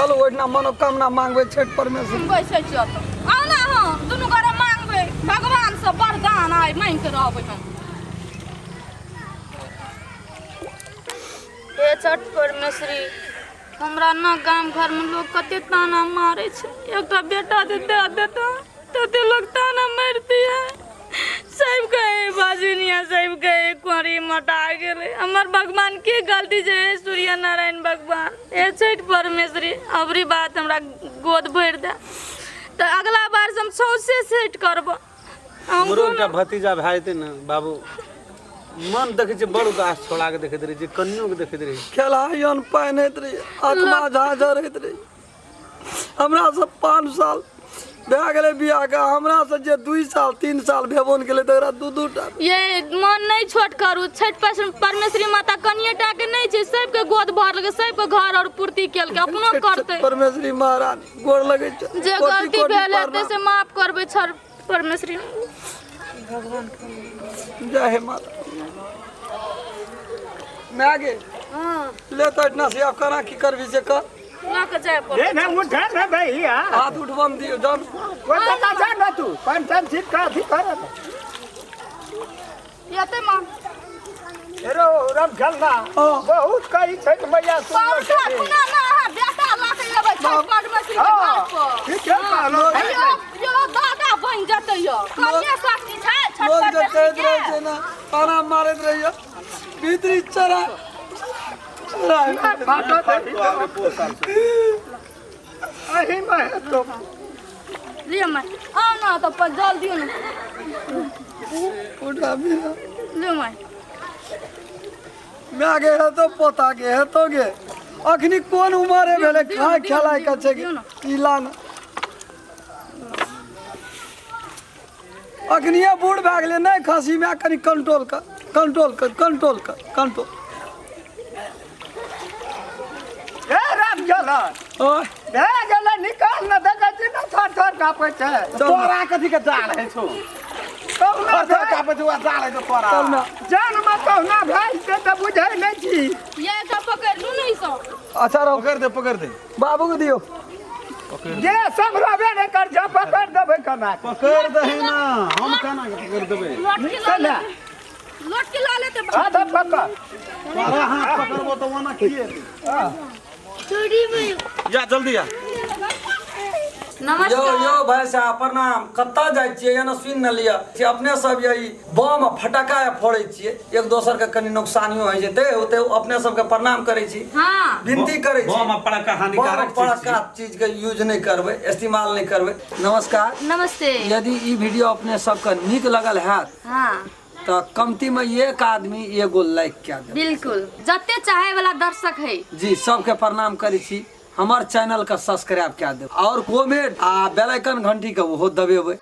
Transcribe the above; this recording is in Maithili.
चलू ओहिठिना मनोकामना मांगबै छठि परमेश्वर। हम बैसै छी ओतऽ। आउ ने अहाँ दुनू गोरे मांगबै भगवान से वरदान, आइ मांगि के रहबै हम। हे छठ परमेश्वरी, हमरा ने गाम घरमे लोग कते ताना मारै छै, एकटा बेटा जे दए देता तते लोग ताना मारितियै। सब कहे बाजनिया, सब कहे कुआरी मटा गेलै। हमर भगवान के गलती छै? हे सूर्य नारायण भगवान, हे छठि परमेश्वरी, अबरी बात हमरा गोद भरि दे तऽ अगला बार से हम सौंसे सेट करब। हम हमरो एकटा भतीजा भए जेतै ने बाबू, मन देखै छियै बड़ उदास छोड़ा के देखैत रहै छै, कनियो के देखैत रहै छै। खेलायन पानि होइत रहै, आत्मा झाँझर होइत रहै। हमरा से 5 साल भए गेलै बियाहके, हमरा से जे 2 साल 3 साल भेबो नहि केलै तकरा दू दू टा। ये मन नहि छोट करू, छठि परमेश्वरी माता कनिये टा के नहि छै, सबके गोद भरलकै, सबके घर और पूर्ति केलकै, अपनो करतै। परमेश्वरी महारानी गोर लगै छै, जे कोटि गलती कोटि भेल हेतै प्रणाम। से माफ करबै छठ परमेश्वरी। जय हे माता। माय गे, ले तऽ एहिठिना से आब केना की करबी से कर। लऽ कऽ जाय पड़त। ले ना उठा ना भैया। हाथ उठबम दियौ जान। कोई पता जा ना तू पंचम सीट का अथी कर। एते माँ। एरो रम खेलना बहुत कही छठ मैया सुन पौधा खुना ना अहाँ बेटा लऽ कऽ एबै छठ परमेश्वरी के घाट पर। ठीक है कहलो। यो यो दादा बनि जेतै यो। कनिये शक्ति छै छठ लोग जे परमेश्वरी कहैत के। रहै छै ने, ताना मारैत रहैया, भीतरी चढ़ा चढ़ा। अही में है तो लिअ माय, आउ ने तऽ पर जल दियौ ने। उठा बिना। लिअ माय। माय गे हेतो पोता गे हेतो गे, अखनी कोन उमर भेलै दियौ, खाय दियौ, खेलाय के छै दियौ ने। ई लान। अखनिए बूढ़ भए गेलै, नहि खसी माय, कनि कंट्रोल कर, कंट्रोल कर, कंट्रोल कर, कंट्रोल। हे राम चल। ओए भए गेलै, निकाल न, देखै छी ने थर थर काँपै छै। चल तोरा कथी के जाल है छौ? कहुना थर थर काँपै छौ, जाल है छौ तोरा। चल ना। जन्म कहुना भए जेतै तऽ बुझै नहि छी। ये एकटा पकड़ि लू ने ई सब। अच्छा रहो। पकड़ दे, पकड़ दे। बाबू के दियौ। जे सब रहबे नहि कर, जा पकड़ देबै केना? पकड़ दही ना, हम केना के पकड़ देबै? लोटकी लऽ लेतै, लोटकी लऽ लेतै। हाथ पकड़। तोरा हाथ पकड़बो तऽ ओना की हेतै? या जल्दी या। नमस्कार। यो यो भाई साहब प्रणाम। कतऽ जाइ छियै एना सुनि न लिअ जे अपने सब यही बम आ फटाका फोड़ै छियै, एक दोसर के कनि नुकसानियो होइ जेतै ओते। अपने सबके प्रणाम करै छी, हाँ, विनती करै छी, बम आ पटाखा बम आ हानिकारक चीज पटाखा चीज के यूज नहि करबै, इस्तेमाल नहि करबै। नमस्कार। नमस्ते। यदि ई वीडियो अपने सबके नीक लगल हैत हाँ, तऽ कमती में एक आदमी एगो लाइक कए देब। बिल्कुल, जते चाहे वाला दर्शक है जी सबके प्रणाम करै छी। हमर चैनल के सब्सक्राइब कए देब और कमेंट आ बेल आइकन घंटी के ओहो दबेबै।